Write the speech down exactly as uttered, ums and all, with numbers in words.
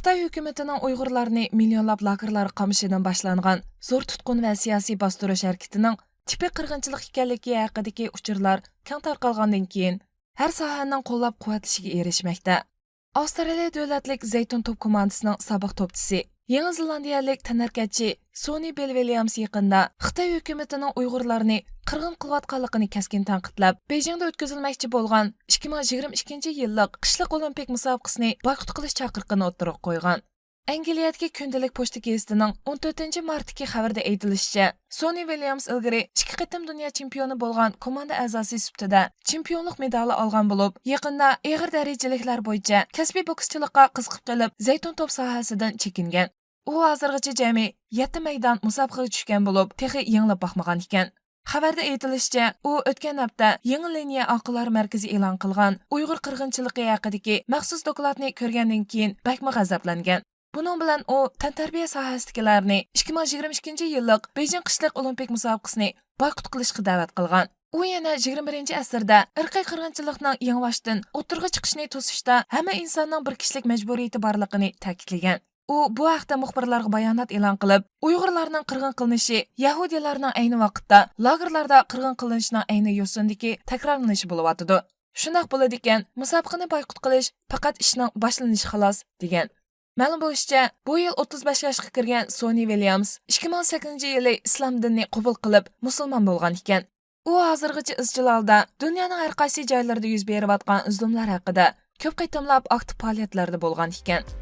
خىتاي ھۆكۈمىتىنىڭ ئۇيغۇرلارنى مىليونلاپ لاگېرلارغا قامىشىدىن باشلانغان زور تۇتقۇن ۋە سىياسىي باستۇرۇش ھەرىكىتىنىڭ تىپىي قىرغىنچىلىق ئىكەنلىكى ھەققىدىكى ئۇچۇرلار كەڭ تارقالغاندىن كېيىن، ھەر ساھەنىڭ قوللاپ قۇۋۋەتلىشىگە ئېرىشمەكتە. ئاۋسترالىيە دۆلەتلىك زەيتۇن توپ كوماندىسىنىڭ سابىق توپچىسى، يېڭى زېلاندىيەلىك تەنھەرىكەتچى سونى بىل ۋىليامس يېقىندا خىتاي ھۆكۈمىتىنىڭ ئۇيغۇرلارنى قىرغىن قىلىۋاتقانلىقىنى كەسكىن تەنقىدلەپ، بېيجىڭدا ئۆتكۈزۈلمەكچى بولغان ئىككى مىڭ يىگىرمە ئىككىنچى يىللىق قىشلىق ئولىمپىك مۇسابىقىسىنى بايقۇت قىلىش چاقىرىقىنى ئوتتۇرىغا قويغان. ئەنگلىيەدىكى كۈندىلىك پوچتا گېزىتىنىڭ ئون تۆتىنچى مارتتىكى خەۋىرىدە ئېيتىلىشىچە، سونى ۋىليامس ئىلگىرى ئىككى قېتىم دۇنيا چېمپىيونى بولغان كوماندا ئەزاسى سۈپىتىدە چېمپىيونلۇق مېدالى ئالغان بولۇپ، يېقىندا ئېغىر دەرىجىلىكلەر بويىچە كەسپىي بوكسچىلىققا قىزىقىپ قېلىپ، زەيتۇن توپ ساھەسىدىن چېكىنگەن. ئۇ ھازىرغىچە جەمئىي يەتتە مەيدان مۇسابىقىگە چۈشكەن بولۇپ، تېخى يېڭىلىپ باقمىغان ئىكەن. خەۋەردە ئېيتىلىشىچە، ئۇ ئۆتكەن ھەپتە يېڭى لىنىيە ئاقىللار مەركىزى ئېلان قىلغان ئۇيغۇر قىرغىنچىلىقى ھەققىدىكى مەخسۇس دوكلاتنى كۆرگەندىن كېيىن بەكمۇ غەزەپلەنگەن. بۇنىڭ بىلەن ئۇ تەنتەربىيە ساھەسىدىكىلەرنى ئىككى مىڭ يىگىرمە ئىككىنچى يىللىق بېيجىڭ قىشلىق ئولىمپىك مۇسابىقىسىنى بايقۇت قىلىشقا دەۋەت قىلغان. ئۇ يەنە يىگىرمە بىرىنچى ئەسىردە ئىرقىي قىرغىنچىلىقنىڭ يېڭىباشتىن ئوتتۇرىغا چىقىشىنى توسۇشتا ھەممە ئىنساننىڭ بىر كىشىلىك مەجبۇرىيىتى بارلىقىنى تەكىتلىگەن. ئۇ بۇ ھەقتە مۇخبىرلارغا بايانات ئېلان قىلىپ، ئۇيغۇرلارنىڭ قىرغىن قىلىنىشى يەھۇدىيلارنىڭ ئەينى ۋاقىتتا لاگېرلاردا قىرغىن قىلىنىشىنىڭ ئەينى يوسۇنىدىكى تەكرارلىنىشى بولۇۋاتىدۇ. شۇنداق بولىدىكەن، مۇسابىقىنى بايقۇت قىلىش پەقەت ئىشنىڭ باشلىنىشى خالاس، دېگەن. مەلۇم بولۇشىچە، بۇ يىل ئوتتۇز بەش ياشقا كىرگەن سونى ۋىليامس ئىككى مىڭ سەككىزىنچى يىلى ئىسلام دىنىنى قوبۇل قىلىپ، مۇسۇلمان بولغان ئىكەن. ئۇ ھازىرغىچە ئىزچىل ھالدا دۇنيانىڭ ھەر قايسى جايلىرىدا يۈز بېرىۋاتقان زۇلۇملار ھەققىدە كۆپ قېتىملاپ ئاكتىپ پائالىيەتلەردە بولغان ئىكەن.